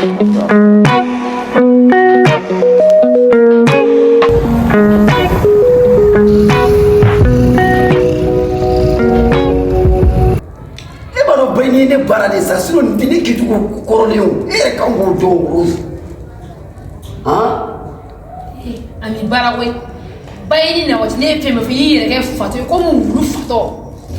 E b'a dɔn ba ye ne baara de sa, sinon nin tɛ ne kɛcogo kɔrɔlen o. E yɛrɛ kan k'o dɔn, Rose. Han? A ni baara koyi. Ba ye ni na waati ne ye fɛn bɛɛ fɔ, i y'i yɛrɛ kɛ fatɔ ye komi wulu fatɔ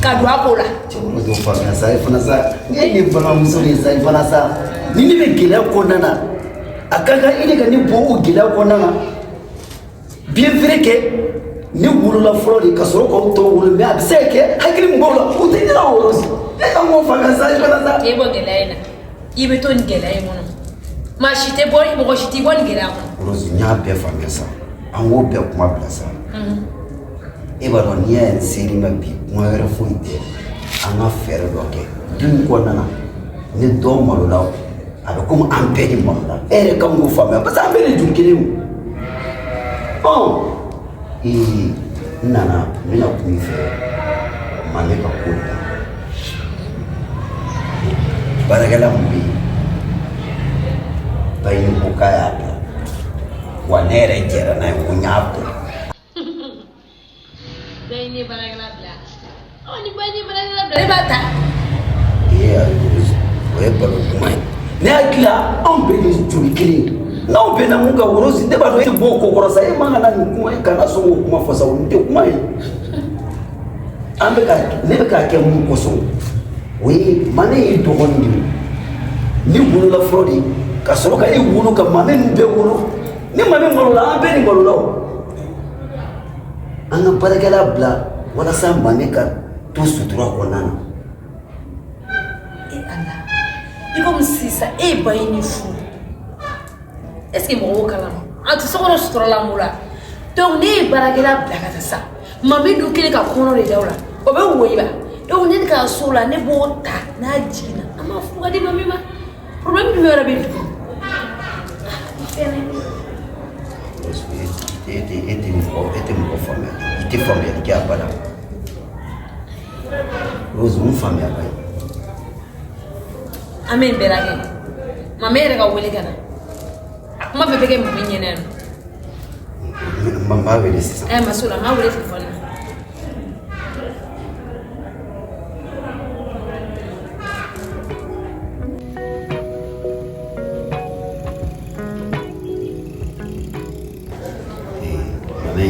ka don a ko la. Cɛ, Rose, o faamuya sa, i fana sa. Ne ye ne balimamuso de ye sa, i fana sa. Ni ne bɛ gɛlɛya kɔnɔna na, a ka kan i de ka ne bɔ o gɛlɛya kɔnɔna na. Bien vrai que ne wolola fɔlɔ de ka sɔrɔ k'aw tɔw wolo, mais a bɛ se ka kɛ hakili min b'aw la, o tɛ ne la o, Rose. E kan k'o faamuya sa, i fana sa. K'e bɔ gɛlɛya in na, i bɛ to nin gɛlɛya in kɔnɔ, maa si tɛ bɔ, mɔgɔ si t'i bɔ nin gɛlɛya kɔnɔ. Rose, n y'a bɛɛ faamuya sa, an k'o bɛɛ kuma bila sa. E b'a dɔn, n'i y'a ye n ser'i ma bi, kuma wɛrɛ foyi tɛ, an ka fɛɛrɛ dɔ kɛ du in kɔnɔna na. Ni dɔ malola, a bɛ komi an bɛɛ de malola. E yɛrɛ kan k'o faamuya, parce que an bɛɛ de joli kelen o. Ɔ ee, n nana, n bɛna kuma i fɛ Mame ka ko de la. Baarakɛla mun bɛ yen, Bayini ko k'a y'a bila, wa ne yɛrɛ jɛra n'a ye ko n y'a bila. Bɛɛ ye baarakɛla bila. Ɔ, ni ba ye baarakɛla bila, ne b'a ta. Ee ayi, o ye balo kuma ye. Ne hakili la, anw bɛɛ de ye joli kelen ye. N'aw bɛnna mun kan, Rose, ne b'a dɔn e tɛ bɔ o ko kɔrɔ sa. E man ka na nin kuma ye, kana sɔn k'o kuma fɔ sa, o nin tɛ kuma ye. An bɛ ka ne bɛ k'a kɛ mun kosɔn, o ye Mame ye dɔgɔnin de ye. Ne wolola fɔlɔ de ka sɔrɔ ka e wolo, ka Mame ninnu bɛɛ wolo. Ni Mame malola, an bɛɛ de malola. O an ka baarakɛla bila walasa Mame ka to sutura kɔnɔna na. E Ala, i komi sisan e ye ba ye ni furu, est ce que mɔgɔw b'o kalama? A tɛ so kɔnɔ, sutura la n bolo. Donc ne ye baarakɛla bila ka taa sa, Mame dun kelen ka kɔnɔ de da o la, o bɛ woyiba. Donc ne ka so la, ne b'o ta, n'a jiginna, an b'a furu ka di Mame ma. Problème jumɛn wɛrɛ bɛ yen tuguni? Fɛnɛ. E tɛ mɔgɔ faamuya, i tɛ faamuyali kɛ abada. Rose, mun faamuya ba ye? An bɛ nin bɛɛ la kɛ Mame yɛrɛ ka wele ka na, a kuma bɛɛ bɛ kɛ Mame ɲɛna yan nɔ. N b'a wele sisan. Ɛ, ma s'o la, n b'a wele telefɔni na. Mame,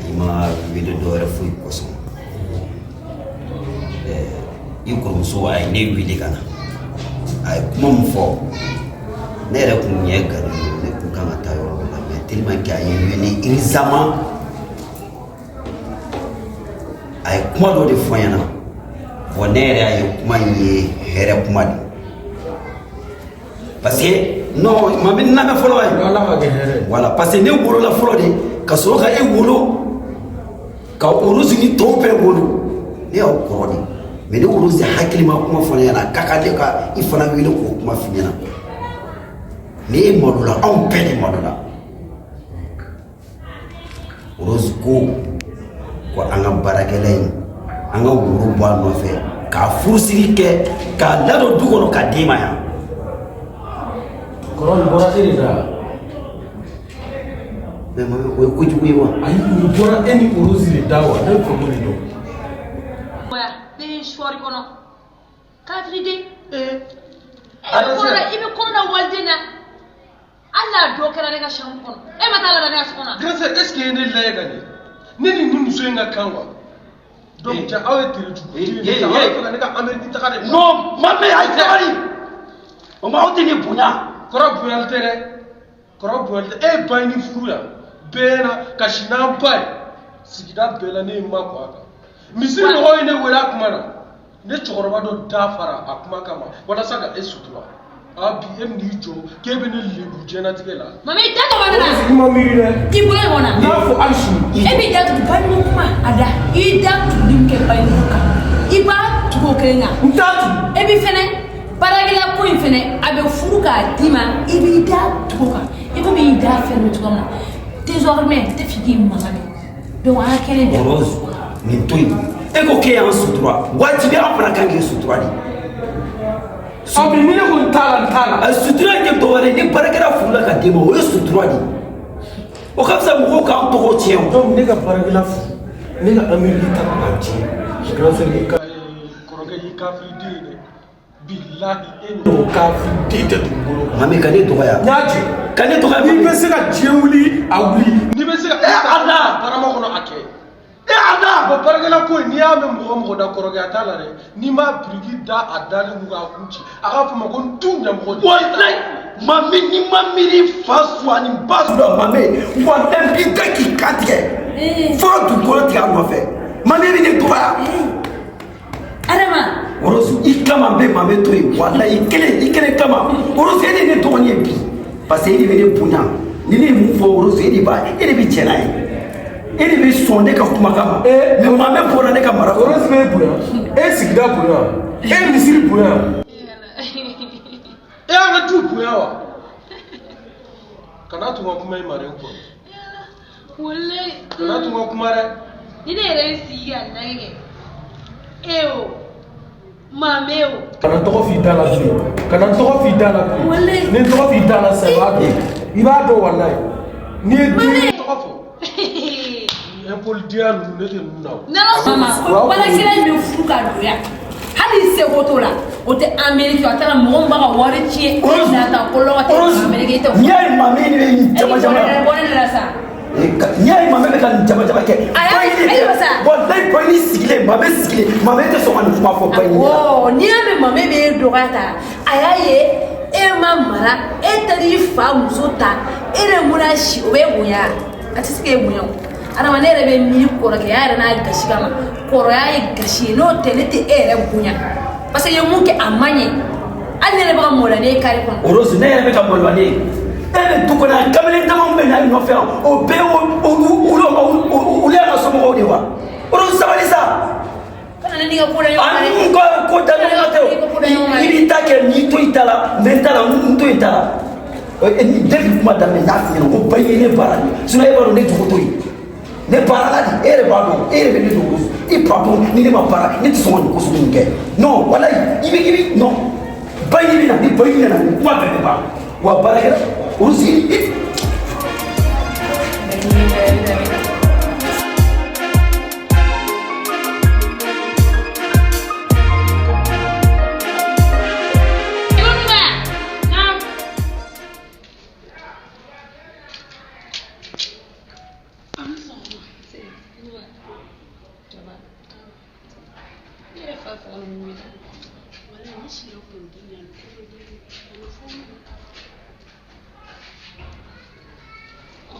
i ma wele dɔwɛrɛ foyi kosɔn. I kɔrɔmuso a ye ne wele ka na, a ye kuma min fɔ, ne yɛrɛ kun ɲɛ galen don, ne kun kan ka taa yɔrɔ dɔ la, mais tellement que a ye n wele urgemment, a ye kuma dɔ de fɔ n ɲɛna. Bon, ne yɛrɛ y'a ye kuma in ye hɛrɛ kuma de ye, parce que non, Mame, n lamɛn fɔlɔ ye. Ala ka kɛ hɛrɛ ye. Voilà, parce que ne wolola fɔlɔ de ka sɔrɔ ka e wolo, ka Rose ni tɔw bɛɛ wolo. Ne y'aw kɔrɔ de, mais ne Rose hakili ma kuma fɔ ne ɲɛna k'a ka ne ka i fana wele k'o kuma f'i ɲɛna. Ni e malola, anw bɛɛ de malola. Rose ko ko an ka baarakɛla in, an ka woro bɔ a nɔfɛ k'a furusiri kɛ, k'a ladon du kɔnɔ k'a d'i ma yan. Kɔrɔ, nin bɔra e de da. Mais Mame, o ye kojugu ye wa? Ayi, nin bɔra e ni Rose de da wa? Ne bɛ fɛ k'o de dɔn. Ne ye sɔɔri kɔnɔ kafiriden. Ee. E bɛ kɔnɔ da, i bɛ kɔnɔ da waliden na, hali n'a dɔ kɛra ne ka chambre kɔnɔ, e ma taa lada ne ka so kɔnɔ. Grand sœur, est ce que e ne lajɛ ka ɲɛ? Ne ni nin muso in ka kan wa? Donc ja, aw ye tere jugu. Aw bɛ fɛ ka ne ka Amérique taga de. Non, Mame, a ye sabali. O ma, aw tɛ ne bonya. Kɔrɔ, bonyali tɛ dɛ. Kɔrɔ, bonyali tɛ. E ye ba ye ni furu yan. Bɛɛ na ka si n'an ba ye. Sigida bɛɛ la, ne ye ma kɔ a kan. Misiri mɔgɔw ye ne wele a kuma na. Ne cɛkɔrɔba dɔ da fara a kuma kama walasa ka e sutura. A bi e bɛ n'i jɔ k'e bɛ ne lebu diɲɛlatigɛ la. Mame, i da to ba ne la. I ma miiri dɛ. I bolo ɲɔgɔn na. N y'a fɔ hali sini. E b'i da tugu Bayini kuma a da. I da tuguli min kɛ Bayini kan, i b'a tugu o kelen kan. N t'a tugu. E bi fɛnɛ baarakɛla ko in fɛnɛ, a bɛ furu k'a d'i ma, i b'i da tugu o kan i komi i da fɛn bɛ cogoya min na. Désormais, n tɛ fɛ k'i mankan mɛn, donc an ka kɛnɛ da. Rose, nin to yen. E ko k'e y'an sutura, wajibi an fana kan k'e sutura de. Ɔ ni ne ko n t'a la, n t'a la. Sutura in tɛ dɔwɛrɛ ye, ni baarakɛla furula ka d'e ma, o ye sutura de ye. O ka fisa mɔgɔw k'an tɔgɔ tiɲɛ o. Donc ne ka baarakɛla furu, ne ka Amérique ta k'a tiɲɛ. Grand sœur i ka kɔrɔkɛ y'i kafiri den ye dɛ. Bilahi e ɲɔgɔn kafiri den tɛ dugukolo kan. Mami, ka ne dɔgɔya. N y'a jɛ. Ka ne dɔgɔya. N'i bɛ se ka diɲɛ wuli, a wuli. N'i bɛ se ka Ala! barama kɔnɔ a kɛ. E Ala! Bon, baarakɛla ko in, n'i y'a mɛn mɔgɔ o mɔgɔ da kɔrɔkɛ a t'a la dɛ. N'i ma biriki da a dalen kun k'a kun ci, a k'a fɔ ma ko n tu ɲamɔgɔ. Walayi mami, ni ma miiri fa su ani ba su la, mami, walayi n b'i da k'i kan tigɛ fo ka dugukolo tigɛ a nɔfɛ. Mami, e bɛ ne dɔgɔya. Adama. Rose, i kama n bɛ mami to yen, walayi i kelen, i kelen kama. Rose, e de ye ne dɔgɔnin ye bi, parce que e de bɛ ne bonya. Ni ne ye mun fɔ, Rose, e de b'a, e de bɛ jɛn n'a ye, e de bɛ sɔn ne ka kumakan ma. Mais mami bɔra ne ka mara kɔnɔ. Rose bɛ e bonya, e sigida bonya, e misiri bonya. E y'an ka du bonya wa? Kana tun ka kuma i ma dɛ, n kɔrɔ. Walayi. Kana tun ka kuma dɛ. Ni ne yɛrɛ ye sigi ka lajɛ kɛ, e o maame o. Kana n tɔgɔ f'i da la bilen. Kana n tɔgɔ f'i da la bilen. Walayi. Ni n tɔgɔ f'i da la sisan, i b'a dɔn. I b'a dɔn walayi. N'i ye den tɔgɔ fɔ. Impolidenya ninnu, ne tɛ ninnu na o. N'Ala sɔnna ma, ko baarakɛla in bɛ furu ka don yan, hali seko t'o la, o tɛ Amérique, a taara mɔgɔ min b'a ka wari tiɲɛ, e na ta ko lɔgɔ tɛ Amérique, e tɛ o. N'i y'a ye mami ni bɛ nin jama jama. Bɔ ne la sa. N'i y'a ye mami bɛ ka nin jama jama kɛ. A y'a ayi sa. Walayi bayini sigilen, mami sigilen, mami tɛ sɔn ka nin kuma fɔ bayini ɲɛna. Awɔ, n'i y'a mɛn mame bɛ e dɔgɔya ta, a y'a ye e ma mara, e taar'i fa muso ta, e de mun si, o b'e bonya, a tɛ se k'e bonya o. Adama, ne yɛrɛ bɛ miiri kɔrɔkɛya yɛrɛ n'a gasi kama, kɔrɔya ye gasi ye, n'o tɛ ne tɛ e yɛrɛ bonya, parce que i ye mun kɛ a man ɲɛ, hali ne yɛrɛ bɛ ka maloya ne ye kare kɔnɔ. Rose, ne yɛrɛ bɛ ka maloya ne ye. E bɛ du kɔnɔ yan, kamalen dama min bɛ na i nɔfɛ yan, o bɛɛ olu olu y'an ka somɔgɔw de ye wa? Rose, sabali sa. Kana ne n'i ka ko da ɲɔgɔn kan dɛ. Ani n ka ko da ɲɔgɔn tɛ o. I b'i ta kɛ, n'i to i ta la, n bɛ n ta la, n to i ta la. Depuis kuma daminɛ, n y'a f'i ɲɛna ko ba ye ne baara de, sinon e b'a dɔn ne jogo t'o ye. Ne baara la de, e yɛrɛ b'a dɔn, e yɛrɛ bɛ ne dɔn. Rose, i pardon, ni ne ma baara, ne tɛ sɔn ka nin ko sugu nin kɛ. Non, walayi, i bɛ non. Ba in bɛ na, ni ba in nana, nin kuma bɛɛ bɛ ban. Wa baarakɛla, Rose, i.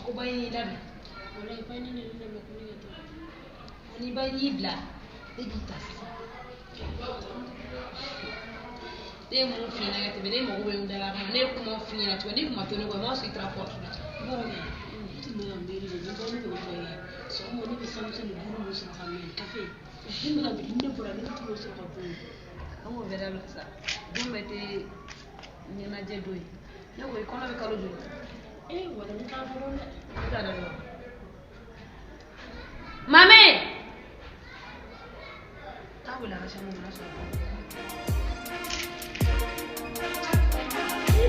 Ko ba y'i labɛn. Ni ba y'i bila, e b'i ta sisan. Ne ye mun f'i ɲɛna ka tɛmɛ, ne mago bɛ n da la kɔnɔ, ne ye kuma f'i ɲɛna cogo, ni kuma to ne kɔ, i m'a sɔrɔ i taara porte la. An k'o bɛɛ dabila sa, don bɛɛ tɛ ɲɛnajɛ don ye. Ne ko i kɔnɔ bɛ kalo joli? Ne t'a dɔn. Mame! Taa wele a ka chambre kɔnɔ, sɔrɔ.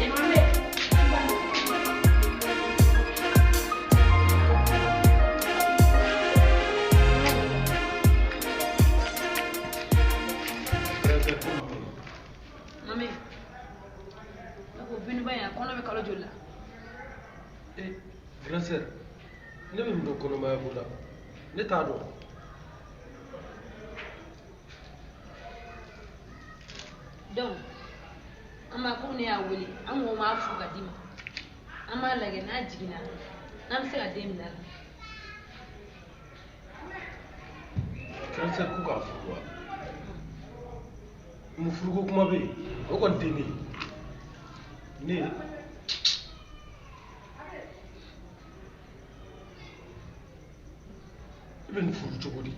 Mame! Mame, ne ko Binuba in, a kɔnɔ bɛ kalo joli la? Eh, grand sœur, ne bɛ mun dɔn kɔnɔmaya ko la? Ne t'a dɔn. Donc, an b'a ko ne y'a wele, an ko m'a furu ka d'i ma. An b'a lajɛ n'a jiginna, n'an bɛ se ka den minɛ a la. Grand sœur ko k'a furu wa? Mun furuko kuma bɛ yen? O kɔni tɛ ne ye. Ne i bɛ nin furu cogo di?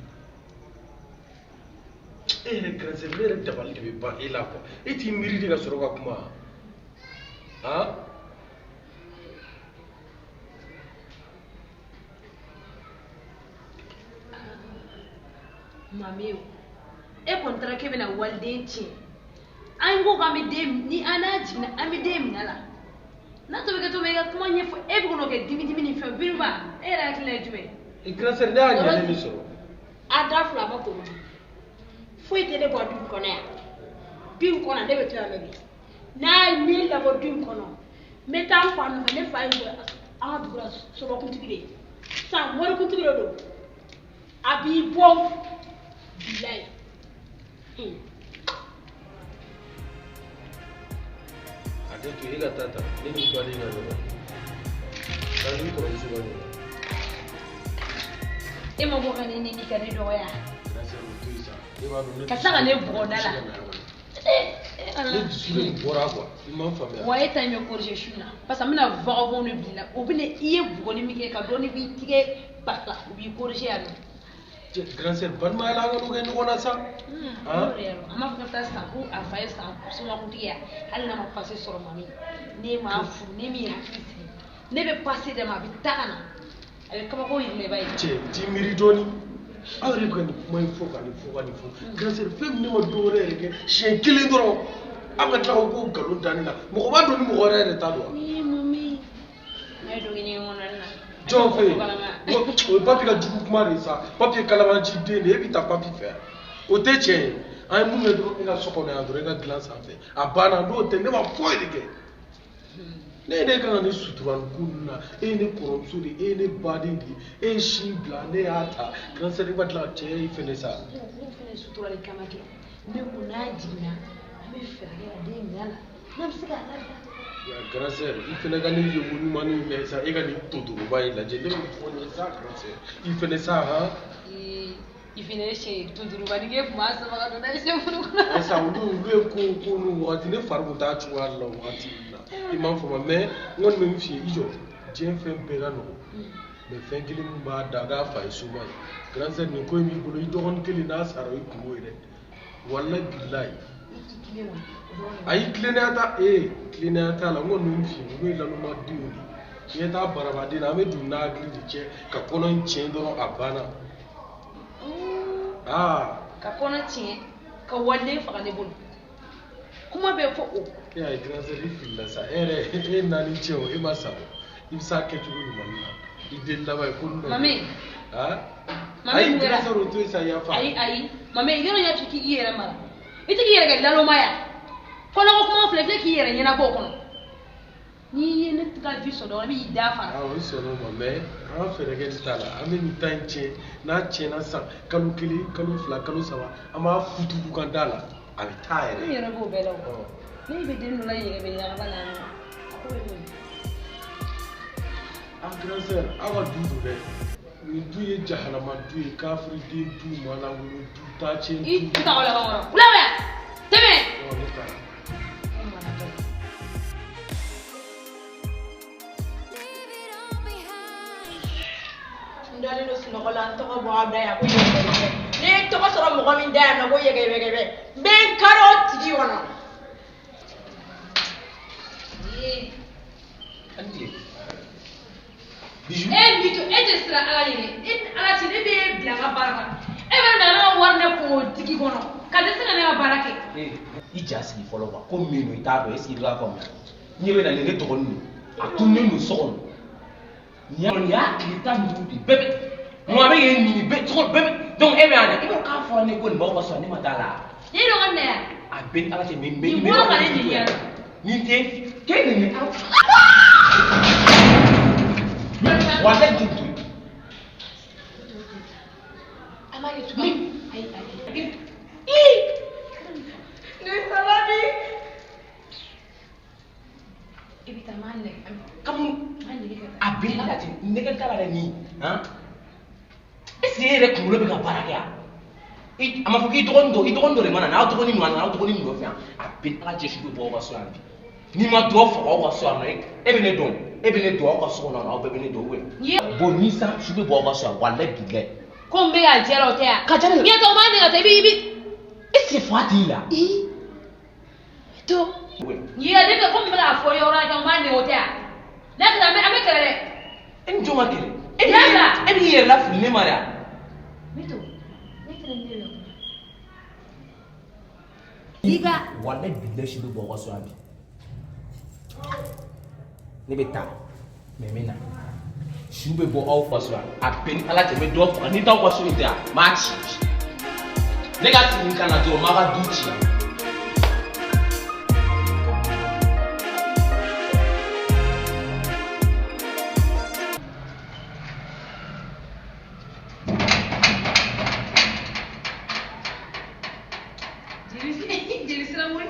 E yɛrɛ grand sœur, ne yɛrɛ dabali de bɛ ban e la quoi. E t'i miiri de ka sɔrɔ ka kuma han? Mame o, e kɔni taara k'e bɛna waliden tiɲɛ. An ko k'an bɛ den ni an n'a jiginna an bɛ den minɛ la. N'a tɔ bɛ kɛ cogo min i ka kuma ɲɛfɔ e bɛ k'o kɛ dimi dimi ni fɛn Binba e yɛrɛ hakilina ye jumɛn ye? I grand sœur ne y'a ɲɛlen min sɔrɔ. A da fila ma ko foyi tɛ ne bɔ du in kɔnɔ yan. Du in kɔnɔ ne bɛ to yan nɔ bi. N'a ye ne labɔ du in kɔnɔ n bɛ taa n fa nɔfɛ ne fa ye an ka dugu la sobakuntigi de ye. Sisan morikuntigi de don. A b'i bɔ bilayi. A tɛ to e ka taa ta ne ni baden ka ɲɔgɔn. Taa ni kɔrɔmuso ka ɲɔgɔn. E ma bɔ ka ne neni ka ne dɔgɔya. Grand sœur o to yen sa. E b'a dɔn ne Ka tila ka ne bugɔ da la. Ne dusu de bɔra quoi i m'a faamuya. Wa e ta in bɛ corriger su in na parce que an bɛna vagabond de bila o bɛna i ye bugɔli min kɛ ka dɔɔni b'i tigɛ basa u b'i corriger yan nɔ. Grand sœur balimaya la an ka n'o kɛ ɲɔgɔn na sa. An b'a fɔ ka taa san ko a fa ye san somakuntigi ye hali n'a ma pase sɔrɔ mami ne m'a furu ne m'i hakili sigi ne bɛ pase d'a ma a bɛ taa ka na a bɛ kabako yir'i la i b'a ye. Cɛ t'i miiri dɔɔni aw yɛrɛ bɛ ka nin kuma in fɔ ka nin fɔ ka nin fɔ grand sœur fɛn min ne ma dɔ wɛrɛ yɛrɛ kɛ siɲɛ kelen dɔrɔn aw ka tila ko nkalon da ne la mɔgɔ b'a dɔn ni mɔgɔ wɛrɛ yɛrɛ t'a dɔn wa. Ee mami n'a ye dɔ kɛ ɲɛgɛn kɔnɔna na. Jɔn fɛ yen o ye papi ka jugu kuma de ye sa papi ye kalabanci den de ye e bɛ taa papi fɛ yan o tɛ tiɲɛ ye an ye mun kɛ dɔrɔn e ka so kɔnɔ yan dɔrɔn e ka dilan sanfɛ a banna n'o tɛ ne ma foyi de kɛ ne ye ne kan ka ne sutura nin ko ninnu na e ye ne kɔrɔmuso de ye e ye ne baden de ye e ye sin bila ne y'a ta grand sœur e ma tila ka cɛ ye fɛnɛ sa. Ne fɛnɛ suturali kama kɛ ne ko n'a jiginna an bɛ fɛɛrɛ kɛ ka den minɛ a la n'a bɛ se k'a labila. Ya grand sœur i fɛnɛ ka ne ye ko ɲuman lajɛ sa e ka nin totoroba in lajɛ ne bɛ fɔ nin ye sa grand sœur i fɛnɛ sa han. I fɛnɛ ye sɛ tunturubanin kɛ kuma sama ka don n'a ye sɛ furu kɔnɔ. Ayisa olu ye ko n'u wagati ne fari kun t'a cogoya la o wagati ninnu na i m'a faamu mais n kɔni bɛ min f'i ye i jɔ diɲɛ fɛn bɛɛ ka nɔgɔn mais fɛn kelen min b'a da k'a fa ye soma ye grand sœur nin ko in b'i bolo i dɔgɔnin kelen n'a sara o y'i kungo ye dɛ walayi bilayi. Ayi tilennenya t'a ee tilennenya t'a la n kɔni bɛ min f'i ye olu ye lalomadenw de ye ɲɛ t'a barabaden na an bɛ don n'a hakili de cɛ ka kɔnɔ in tiɲɛ dɔrɔn a banna. Aa. Ka kɔnɔ tiɲɛ ka waliden faga ne bolo kuma bɛ fɔ o. E y'a ye grand sœur i filila sa e yɛrɛ e ye naani cɛ o e ma sa o i bɛ s'a kɛcogo ɲuman na i den laban ye ko nɔ. Mami. Aa. Mami ayi grand sœur o to yen sa yafa. Ayi ayi mami yɔrɔ y'a f'i k'i yɛrɛ mara i tɛ k'i yɛrɛ kɛ laloma ya kɔnɔko kuma filɛ i filɛ k'i yɛrɛ ɲɛnabɔ o kɔnɔ n'i ye ne ka vi sɔrɔ dɔrɔn i b'i da fara. Awɔ i sɔnna o ma mais an ka fɛɛrɛ kɛ nin ta la an bɛ nin ta in tiɲɛ n'a tiɲɛna sisan kalo kelen kalo fila kalo saba an b'a futuku ka da la a bɛ taa yɛrɛ. Ne yɛrɛ b'o bɛɛ la o ne bɛ den dɔ la yɛrɛ bɛ ɲagaba la yan nɔ a ko bɛ koyi. An grand sœur aw ka du don dɛ nin du ye jahanama du ye kafiriden du malangolo du taacɛn du. I ta o laban kɔrɔ wula yan tɛmɛ. Ɔ ne taara. N dalen don sunɔgɔ la n tɔgɔ bɔ aw da yan ko yɛgɛyɛgɛ ne ye tɔgɔ sɔrɔ mɔgɔ min da yan nɔ ko yɛgɛyɛgɛ n bɛ n kari o tigi kɔnɔ. E min to e tɛ siran ala ɲɛ e ni ala cɛ ne bɛ e bila n ka baara la e bɛ na ne ka wari ne k'o digi kɔnɔ ka dɛsɛ ka ne ka baara kɛ. I ja sigi fɔlɔ quoi ko min don i t'a dɔn est-ce que i b'a faamuya n ɲɛ bɛ na nin ne dɔgɔnin don a tununnen don so kɔnɔ nin y'a tile 15 de bɛɛ bɛ mɔgɔ bɛ k'e ɲini bɛɛ cogo bɛɛ bɛ donc e bɛ yan dɛ i b'a dɔn k'a fɔra ne ko nin b'aw ka so ne ma da la. Ne dɔgɔnin ka na yan. A bɛɛ ni ala cɛ mɛ mɛ nin bolo ka ne nin yan. Nin tɛ k'e nin walayi tɛ to yen. An b'a kɛ cogo min ayi ayi. Ne sabali. I bɛ taa n b'a nɛgɛ. Kamu n b'a nɛgɛ ka taa. A bɛɛ ni ala cɛ nɛgɛ t'a la dɛ nin han est ce que e yɛrɛ kunkolo bɛ ka baara kɛ yan a ma fɔ k'i dɔgɔnin dɔ i dɔgɔnin dɔ de mana na aw dɔgɔnin ninnu a nana aw dɔgɔnin nɔfɛ yan a bɛɛ ni ala cɛ su bɛ bɔ aw ka so yan bi n'i ma dɔ faga aw ka so yan nɔ e bɛ ne dɔn e bɛ ne dɔn aw ka so kɔnɔ aw bɛɛ bɛ ne dɔn ou bon ni san su bɛ bɔ aw ka so yan walayi bilayi. Ko n bɛ ka diya la o tɛ yan. Ka diya ne la. N'i ye tɔgɔ b'a nɛgɛ ka taa i b'i. Est ce que fa t'i la. Ii to. N'i ye ne fɛ ko n bɛ k'a fɔ yɔrɔ la n b'a nɛgɛ o tɛ yan. N'a kɛra an bɛ kɛlɛ dɛ. E ni jɔn ka kɛlɛ. E b'i yɛrɛ lafili ne ma de wa. Ne to ne fɛnɛ ne bɛ kuma. I ka Walayi bilayi su bɛ bɔ aw ka so yan bi. Ne bɛ taa mais n bɛ na. Su bɛ bɔ aw fa so yan. A bɛɛ ni Ala cɛ n bɛ dɔ faga ni t'aw ka so in tɛ yan n b'a ci bi. Ne ka segin ka na dɔrɔn n b'a ka du ci yan. Jeli sira wuli.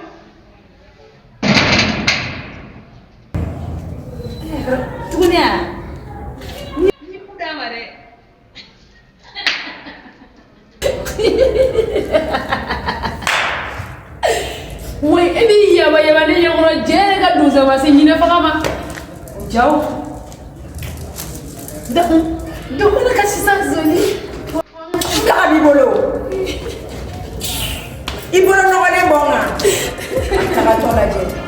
Tuguni a? Ni ku d'a ma dɛ. Wai e b'i yaba yaba ne ɲɛkɔrɔ jɛ yɛrɛ ka donso ma se ɲinɛ faga ma. Jaw. Donc ne ka sisan zoni. Daga b'i bolo. I bolo nɔgɔlen bɔ n kan. A tagatɔ lajɛ.